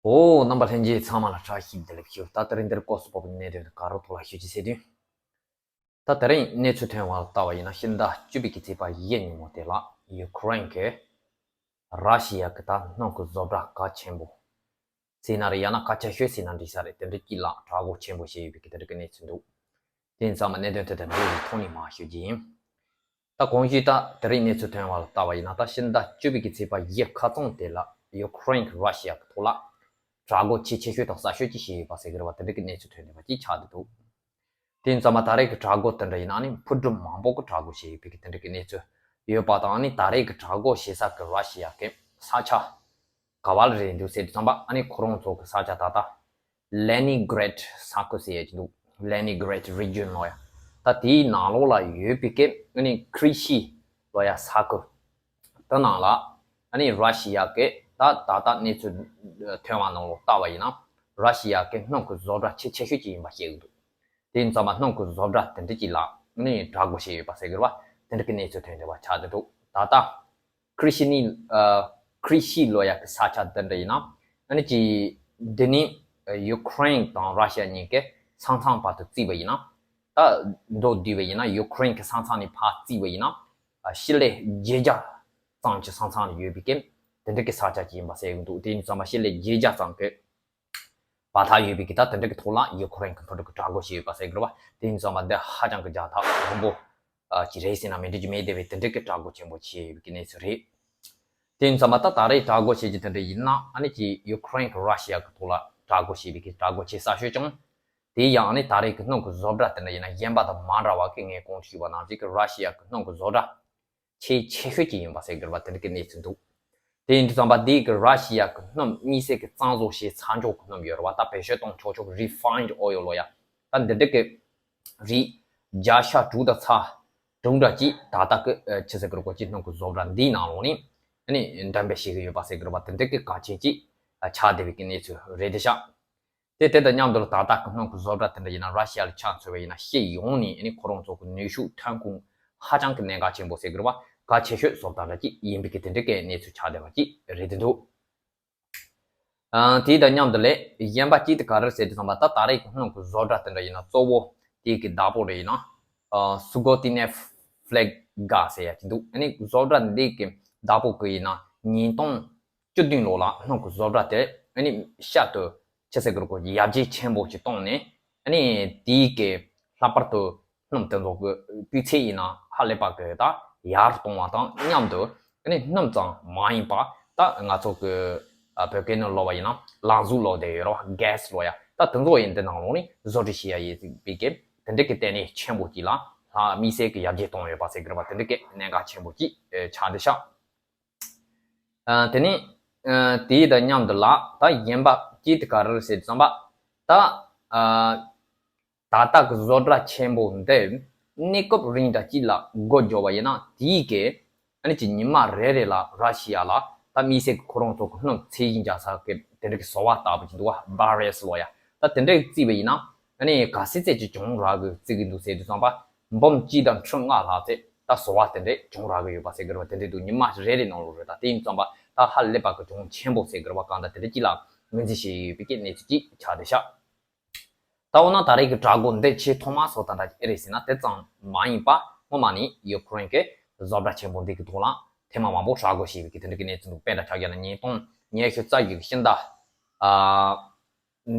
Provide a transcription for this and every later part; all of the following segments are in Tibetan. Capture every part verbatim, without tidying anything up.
ཨོ། རྣམ་པ་ལྷན་རྒྱས་ཚང་མ་ལ་བཀྲ་ཤིས་བདེ་ལེགས་ཞུ། ད་དེ་རིང་འདིར་སྐོར་སུ་བབས་པའི་གནད་དོན་དེ་ག་རུ་ཐོག་ལ་ཞུ་རྒྱུ་ཟེར་དུས། ད་དེ་རིང་གནས་ཚུལ་ཐོན་བ་ལ་ལྟ་བ་ཡིན་ན། ཕྱི་ཟླ་བཅུ་པའི་གི་ཚེས་པ་བཞི་ཉིན་མོ་དེ་ལ་ཡུ་ཁུ་རེན་གྱིས་ར་ཤི་ཡ་གི་ད་སྣུམ་གི་བཟོ་གྲྭ་གལ་ཆེན་པོ་ཟེར་ན་རེད། ཡང་ན་གལ་ཆེ་ཤོས་ཟེར་ན་འགྲིག་ས་རེད། དེ་འདྲ་གཅིག་ལ་དྲག་རྒོལ་ཆེན་པོ་བྱས་ཡོད་པའི་གི་དེ་འདྲ་གི་གནས་ཚུལ་འདུག་དེ་ཡིན་ཙང་མ་གནད་དོན་དེ་དང་འབྲེལ་བའི་ཐོག་ནས་མར་ཞུ་རྒྱུ་ཡིན། ད་གོང་ཞུས་ད་དེ་རིང་གནས་ཚུལ་ཐོན་བ་ལ་ལྟ་བ་ཡིན་ན། ད་ཕྱི་ཟླ་བཅུ་པའི་གི་ཚེས་པ་བཞི་ཁ་རྩང་དེ་ལ་ཡུ་ཁུ་རེན་གྱིས་ར་ཤི་ཡ་གི་ཐོག་ལ་དྲག་རྒོལ་ཆེས་ཆེ་ཤོས་དང་གསར་ཤོས་ཅིག་བྱས་ཡོད་པ་ཟེར་གི་རེད་བ། དེ་འདྲ་གི་གནས་ཚུལ་ཐོན་བསྡད་པ་ཅིག་ཆགས་བསྡད་འདུག་དེ་ཡིན་ཙང་མ་ད་རེས་ཀྱི་དྲག་རྒོལ་དེ་འདྲ་ཡིན་ན་ནི་ཕུ་གུ་མང་པོ་གི་དྲག་རྒོལ་བྱས་ཡོད་པའི་གི་དེ་འདྲ་གི་གནས་ཚུལ་ཡོད་པ་དང་། ཨ་ནི་ད་རེས་ཀྱི་དྲག་རྒོལ་བྱེད་ས་གི་ར་ཤི་ཡ་གི་ས་ཆ་ག་བ་ལ་རེད་འདུག་ཟེར་དུས་ཙམ་པ། ཨ་ནི་ཁོ་རང་ཚོ་གི་ས་ཆ་ད་ལྟ་ལེ་ནི་གྷི་རེད་ས་ཁུལ་ཟེར་ཡ་ཅིག་འདུག་ལེ་ནི་གྷི་རེད་རི་ཇན་ལོ་ཡ། ད་དེའི་ནང་ལོགས་ལ་ཡོད་པའི་གི་ཨ་ནི་ཁི་རི་ཤི་ལོ་ཡ་ས་ཁུལ་དེ་ནང་ལ། ཨ་ནི་ར་ཤི་ཡ་གི་ད་ད་ལྟ་གནས་ཚུལ་ཐོན་བ་ནང་ལོགས་ལྟ་བ་ཡིན་ན། ར་ཤི་ཡ་གི་སྣུམ་གི་བཟོ་གྲྭ་ཆེས་ཆེ་ཤོས་ཅིག་ཡིན་པ་བཤད་གི་འདུག་དེ་ཡིན་ཙང་མ་སྣུམ་གི་བཟོ་གྲྭ་དེ་འདྲ་ཅིག་ལ་ནི་དྲག་རྒོལ་བྱས་ཡོད་པ་ཟེར་གི་རེད་བ། དེ་འདྲ་གི་གནས་ཚུལ་ཐོན་བསྡད་པ་ཆགས་བསྡད་འདུག་ད་ལྟ་ཁི་རི་ཤི་ནི་ཨ་ཁི་རི་ཤི་ལོ་ཡ་གི་ས་ཆ་དེ་འདྲ་ཡིན་ན། ཨ་ནི་ཅི་འདི་ནི་ཡུ་ཁུ་རེན་དང་ར་ཤི་ཡ་གཉིས་ཀའི་ས་མཚམས་བར་དུ་བརྩིས་པ་ཡིན་ན། ད་མདོར་བསྡུས་པ་ཡིན་ན་ཡུ་ཁུ་རེན་གི་ས་མཚམས་ནས་ཕར་བརྩིས་པ་ཡིན་ན། ཨ་ཞི་ལི་བརྒྱད་བརྒྱ་ཙམ་གྱི་ས་མཚམས་ནས་ཡོད་པའི་གི་དེ་འདྲ་གི་ས་ཆ་ཅིག་ཡིན་པ་ཟེར་གི་འདུག་དེ་ཡིན་ཙང་མ་ཞི་ལི་བརྒྱད་བརྒྱ་ཙམ་གི་བར་ཐག་ཡོད་པའི་གི་ད་དེ་འདྲ་གི་ཐོག་ལ་ཡུ་ཁུ་རེན་གི་ཕུ་གུ་དྲག་རྒོལ་བྱས་ཡོད་པ་ཟེར་གི་རེད་བ། དེ་ཡིན་ཙང་མ་འདི་ཧ་ཅང་གི་རྒྱག་ཐབས་སྦོམ་པོ་ཨ་ཅིག་རེད་ཟེར་ན་མི་འགྲིག་རྒྱུ་མེད། དེ་བས་དེ་འདྲ་གི་དྲག་རྒོལ་ཆེན་པོ་བྱས་ཡོད་པའི་གི་གནས་ཚུལ་རེད། དེ་ཡིན་ཙང་མ་ད་ད་རེས་དྲག་རྒོལ་བྱེད་རྒྱུ་དེ་འདྲ་ཡིན་ན། ཨ་ནི་ཅི་ཡུ་ཁུ་རེན་གི་ར་ཤི་ཡ་གི་ཐོག་ལ་དྲག་རྒོལ་བྱས་པའི་གི་དྲག་རྒོལ་ཆེས་གསར་ཤོས་ཀྱང་། དེ་ཡང་ཨ་ནི་ད་རེས་ཀྱི་སྣུམ་གི་བཟོ་གྲྭ་དེ་འདྲ་ཡིན་ན་གཞན་པ་དང་མ་འདྲ་བ་གི། ངས་གོང་དུ་ཞུས་པ་ནང་བཞིན་གྱི་ར་ཤི་ཡ་གི་སྣུམ་གི་བཟོ་གྲྭ་ཆེས་ཆེ་ཤོས་ཅིག་ཡིན་པ་ཟེར་གི་རེད་བ། དེ་འདྲ་གི་གནས་ཚུལ་འདུག་དེ་ཡིན་དུས་ཙམ་པ་འདི་གི་ར་ཤི་ཡ་གི་སྣུམ་དམིགས་བསལ་གྱི་གཙང་བཟོ་བྱས་ཚར་འཇོག་གི་སྣུམ་ཡོད་རེད་བ། ད་བེད་སྤྱོད་གཏོང་ཆོག་ཆོག་རི་ཕ་ཡིན་ཌི་ཨོ་ཡལ་ལོ་ཡ། ད་འདི་འདྲ་གི་རིགས་བརྒྱ་ཆ་དྲུག་དང་ཚེག་དྲུག་འདྲ་ཅིག་ད་ལྟ་གི་ཨ་ཆི་ཟེར་གི་རེད་གོ། ཅི་སྣུམ་གི་བཟོ་གྲྭ་འདིའི་ནང་ལོགས་ནས་ཨ་ནི་འགྲེམས་སྤེལ་བྱེད་ཀྱི་ཡོད་པ་ཟེར་གི་རེད་བ། དེ་འདྲ་གི་གལ་ཆེན་ཅིག་ཨ་ཆགས་བསྡད་པའི་གི་གནས་ཚུལ་རེད་དེ་ཤག་དེ་དེ་དང་མཉམ་དུ་ལ་ད་ལྟ་གི་སྣུམ་གི་བཟོ་གྲྭ་དེ་འདྲ་ཡིན་ན་ར་ཤི་ཡ་ལ་ཆ་མཚོན་པ་ཡིན་ན་སྤྱི་ཡོངས་ནས་ཨ་ནི་ཁོ་རང་ཚོ་གི་ནུས་ཤུགས་ཐོན་ཁུངས་ཧ་ཅང་གི་གནད་འགག་ཆེན་པོ་ཟེར་གི་རེད་བ། གལ་ཆེ་ཤོས་བཟོ་ལྟ་འདྲ་ཅིག་ཡིན་པའི་གི་དེ་འདྲ་གི་གནས་ཚུལ་ཆགས་བསྡད་པ་ཅིག་རེད་དེ་འདུག་ཨ་དེ་དང་མཉམ་དུ་ལས་གཞན་པ་གཅིག་དེ་ག་རེ་ཟེར་དུས་ཙམ་པ། ད་ད་རེས་ཀྱི་སྣུམ་གི་བཟོ་གྲྭ་དེ་འདྲ་ཡིན་ན་གཙོ་བོ་དེ་གི་བདག་པོ་རེད་ཡིན་ན་ཨ་སུ་གོ་ཏི་ནེ་ཕི་ལེ་གྷ་ཟེར་ཡ་ཅིག་འདུག་ཨ་ནི་བཟོ་གྲྭ་འདི་གི་བདག་པོ་གི་ཡིན་ན་ཉིས་སྟོང་བཅུ་བདུན་ལོ་ལ་སྣུམ་གི་བཟོ་གྲྭ་དེ་ཨ་ནི་ཤར་དུ་ཆི་ཟེར་གི་རེད་གོ། ཡར་རྒྱས་ཆེན་པོ་ཅིག་བཏང་ནས། ཨ་ནི་དེའི་གི་ལྷག་པར་དུ་སྣུམ་དེ་ཚོ་གི་སྤུས་ཚད་ཡིན་ན་ཧ་ལས་པ་གི་ད་ཡར་གཏོང་བ་དང་མཉམ་དུ། ཨ་ནི་སྣུམ་ཙམ་མ་ཡིན་པ་ད་ང་ཚོ་གི་ཨ་བོད་སྐད་ནང་ལབ་པ་ཡིན་ན་ལམ་ཟུར་ལབ་བསྡད་ཡོད་རེད་བ། གྷེ་སི་ལབ་ཡ། ད་དེ་ཚོ་ཡིན་དེ་ནང་ལོགས་ནས་བཟོ་སྐྲུན་བྱེད་ཡ་ཡིན་པའི་གི་དེ་འདྲ་གི་ལྟེ་གནས་ཆེན་པོ་ཅིག་ལ་ལྷ་དམིགས་བསལ་གི་ཡར་རྒྱས་གཏོང་ཡོད་པ་ཟེར་གི་རེད་བ། དེ་འདྲ་གི་གནད་འགག་ཆེན་པོ་ཅིག་ཨེ་ཆགས་བསྡད་ཤག་ཨ་དེ་ནས་ཨ་དེའི་དང་མཉམ་དུ་ལ་ད་གཞན་པ་གཅིག་དེ་ག་རེ་རེད་ཟེར་དུས་ཙམ་པ། ད་ཨ་ད་ལྟ་གི་བཟོ་གྲྭ་ཆེན་པོ་འདི་གནས་སྐབས་རིང་འདྲ་གཅིག་ལ་སྒོ་འབྱེད་པ་ཡིན་ན། དེའི་གི་ཨ་ནི་ཅི་ཉི་མ་རེ་རེ་ལ་ར་ཤི་ཡ་ལ་ད་དམིགས་བསལ་གི་ཁོ་རང་ཚོ་གི་སྣུམ་ཚད་གཞི་འཇགས་ས་གི་དེ་འདྲ་གི་ཟོག་པ་ལྟ་བུ་ཅིག་འདུག་བ། བྷེ་རི་ཡར་སི་ལབ་ཡ། ད་དེ་འདྲ་བརྩིས་པ་ཡིན་ན། ཨ་ནི་ག་ཚད་ཚད་ཅིག་བྱུང་རག་གི་བརྩི་གི་འདུག་ཟེར་དུས་ཙམ་པ། འབུམ་གཅིག་དང་ཁྲི་ལྔ་ལྷག་ཙམ་ད་ཟོག་པ་དེ་འདྲས་བྱུང་རག་གི་ཡོད་པ་ཟེར་གི་རེད་བ། དེ་འདྲས་འདུག་ཉི་མ་རེ་རེ་ནང་ལོགས་རེད། ད་དེ་ཡིན་ཙམ་པ་ད་ཧ་ལས་པ་གི་གྱོང་ཆེན་པོ་ཟེར་གི་རེད་བ། གང་ལྟར་དེ་འདྲས་ཅིག་ལ་ངོས་འཛིན་བྱས་ཡོད་པའི་གི་གནས་ཚུལ་ཅིག་ཆགས་བསྡད་ཤག་ད་འོ་ན་ད་རེས་ཀྱི་དྲག་རྒོལ་འདི་ཆེས་ཐོག་མ་བཟོ་ལྟ་འདྲ་ཅིག་ཨེ་རེད་ཟེར་ན། དེ་ཙམ་མ་ཡིན་པ་སྔོན་མ་ནས་ཡུ་ཁུ་རེན་གྱི་བཟོ་གྲྭ་ཆེན་པོ་འདི་གི་ཐོག་ལ་ཐེངས་མ་མང་པོ་དྲག་རྒོལ་བྱས་པའི་གི་དེ་འདྲ་གི་གནས་ཚུལ་འདུག་དཔེ་འདྲ་ཆགས་བཞག་ན་ཉིས་སྟོང་ཉི་ཤུ་རྩ་བཞི་གི་ཕྱི་ཟླ་ཨ་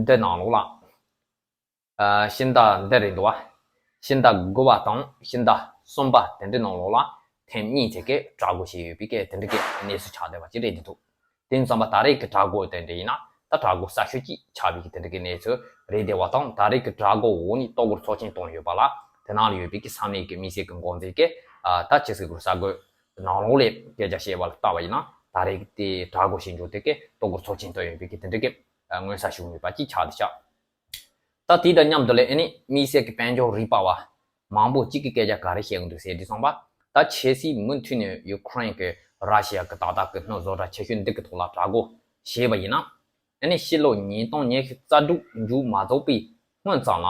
འདི་ནང་ལོགས་ལ། ཨ་ཕྱི་ཟླ་འདི་རེད་འདུག་བ། ཕྱི་ཟླ་དགུ་པ་དང་ཕྱི་ཟླ་གསུམ་པ་དེ་འདྲའི་ནང་ལོགས་ལ་ཐེངས་གཉིས་ཙམ་གྱི་དྲག་རྒོལ་བྱས་ཡོད་པའི་གི་དེ་འདྲ་གི་གནས་ཚུལ་ཆགས་བསྡད་པ་ཅིག་རེད་འདུག་དེ་ཡིན་ཙང་མ་ད་རེས་ཀྱི་དྲག་རྒོལ་དེ་འདྲ་ཡིན་ན་ད་དྲག་རྒོལ་གསར་ཤོས་ཅིག་ཆགས་པའི་གི་དེ་འདྲ་གི་གནས་ཚུལ་རེད་བསྡད་པ་དང་། ད་རེས་ཀྱི་དྲག་རྒོལ་འོག་ནས་གཏོར་རྒོལ་ཚབས་ཆེན་བཏང་ཡོད་པ་ལ། དེ་ནང་ལ་ཡོད་པའི་གི་ས་གནས་ཀྱི་དམིགས་བསལ་གྱི་འགོ་འཛིན་གྱིས་ཨ་ད་ཆི་ཟེར་དགོས་རེད། གསར་འགོད་ནང་ལོགས་ལ་སྐད་ཆ་བཤད་པ་ལ་ལྟ་བ་ཡིན་ན། ད་རེས་དེ་དྲག་རྒོལ་བྱེད་འཇོག་དེ་གི་གཏོར་རྒོལ་ཚབས་ཆེན་བཏང་ཡོད་པའི་གི་དེ་འདྲ་གི་ཨ་མངོན་གསལ་ཞུ་གི་ཡོད་པ་ཅིག་ཆགས་བསྡད་ཤག་ད་དེ་དང་མཉམ་དུ་ལས་ཨ་ནི་དམིགས་བསལ་གྱི་དཔལ་འབྱོར་རིག་པ་བ་མང་པོ་གཅིག་གིས་སྐད་ཆ་ག་རེ་བཤད་ཀྱི་འདུག་ཟེར་དུས་ཙམ་པ། ད་ཆབ་སྲིད་མུ་མཐུད་ནས་ཡུ་ཁུ་རེན་གྱིས་ར་ཤི་ཡ་གི་ད་ལྟ་གི་སྣུམ་བཟོ་གྲྭ་ཆེ་ཤོས་འདི་གི་ཐོག་ལ་དྲག་རྒོལ་བྱས་པ་ཡིན་ན། ཨ་ནི་ཕྱི་ལོ་ཉིས་སྟོང་ཉི་ཤུ་རྩ་དྲུག་མཇུག་མ་རྫོགས་པའི་སྔོན་ཙམ་ལ།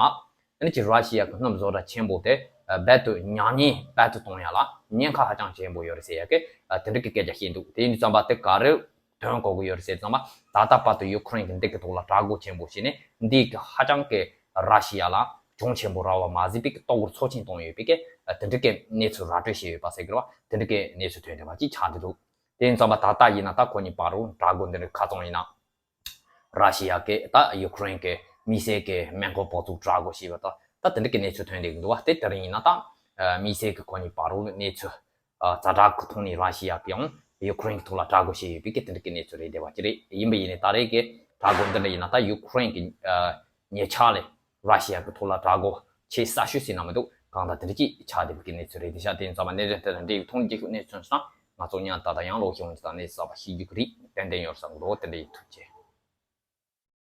ཨ་ནི་ཅི་ར་ཤི་ཡ་གི་སྣུམ་བཟོ་གྲྭ་ཆེན་པོ་དེ་རྦད་དེ་ཉམས་ཉེས་རྦད་དེ་གཏོང་ཡ་ལ་ཉེན་ཁ་ཧ་ཅང་ཆེན་པོ་ཡོད་རེད་ཟེར་ཡ་གི་དེ་འདྲ་གི་སྐད་ཆ་བཤད་འདུག་དེ་ཡིན་དུས་ཙམ་པ་དེ་ག་རེ་ དོན་གོ་གི་ཡོད་རེད་ཟེར་ཙམ་པ། ད་ལྟ་བར་དུ་ཡུ་ཁུ་རེན་གྱིས་འདི་གི་ཐོག་ལ་དྲག་རྒོལ་ཆེན་པོ་བྱས་ནས་འདི་གི་ཧ་ཅང་གི་ར་ཤི་ཡ་ལ་གྱོང་ཆེན་པོ་རག་པ་མ་ཟད་པའི་གི་ལྟོ་གོས་ཚབས་ཆེན་བཏང་ཡོད་པའི་གི་དེ་འདྲ་གི་གནས་ཚུལ་ར་སྤྲོད་བྱས་ཡོད་པ་ཟེར་གི་རེད་བ། དེ་འདྲ་གི་གནས་ཚུལ་ཐོན་བསྡད་པ་ཅིག་ཆགས་བསྡད་འདུག་དེ་ཡིན་ཙམ་པ་ད་ལྟ་ཡིན་ན་ད་ཁོ་གཉིས་བར་དུ་དྲག་རྒོལ་འདི་འདྲ་ཁ་ཚང་ཡིན་ན། ར་ཤི་ཡ་གི་ད་ཡུ་ཁུ་རེན་གི་དམིགས་བསལ་གི་སྨན་ཁང་པ་ཚོ་དྲག་རྒོལ་བྱས་པ་དང་ད་དེ་འདྲ་གི་གནས་ཚུལ་ཐོན་བསྡད་ཀྱི་འདུག་བ། དེ་ལྟར་ཡིན་ན་ད་དམིགས་བསལ་གི་ཁོ་གཉིས་བར་དུ་གནས་ཚུལ་ཛ་དྲག་གི་ཐོག་ནས་ར་ཤི་ཡ་གི་ཡང་ཡུ་ཁུ་རེན་གི་ཐོག་ལ་དྲག་རྒོལ་བྱས་ཡོད་པའི་གི་དེ་འདྲ་གི་གནས་ཚུལ་རེད་བསྡད་པ་ཅིག་རེད། ཡིན་པ་ཡིན་ནའི་ད་རེས་གི་དྲག་རྒོལ་འདི་འདྲ་ཡིན་ན་ད་ཡུ་ཁུ་རེན་གི་ཉེ་ཆར་ལས་ར་ཤི་ཡ་གི་ཐོག་ལ་དྲག་རྒོལ་བྱེད་ས་ཤོད་ཟེར་ན་མི་འདུག་གང་ལྟར་དེ་འདྲ་ཅིག་ཆགས་བསྡད་པའི་གི་གནས་ཚུལ་རེད། དེ་ཤ་དེ་ཡིན་ཙམ་པ་གནད་དོན་དེ་དང་འབྲེལ་བའི་ཐོག་ནས་རྒྱལ་ཁབ་གནས་ཚུལ་སོང་ན་ང་ཚོ་ཉན་ད་ལྟ་ཡང་ལོག་བྱུང་ཙང་གནས་ཚུལ་གསར་པ་ཤེས་རྒྱུ་གི་རེད། ཏན་ཏན་ཡོད་བསམ་གི་འདུག་དེ་འདྲ་ཡིན། ཐུགས་རྗེ་ཆེ།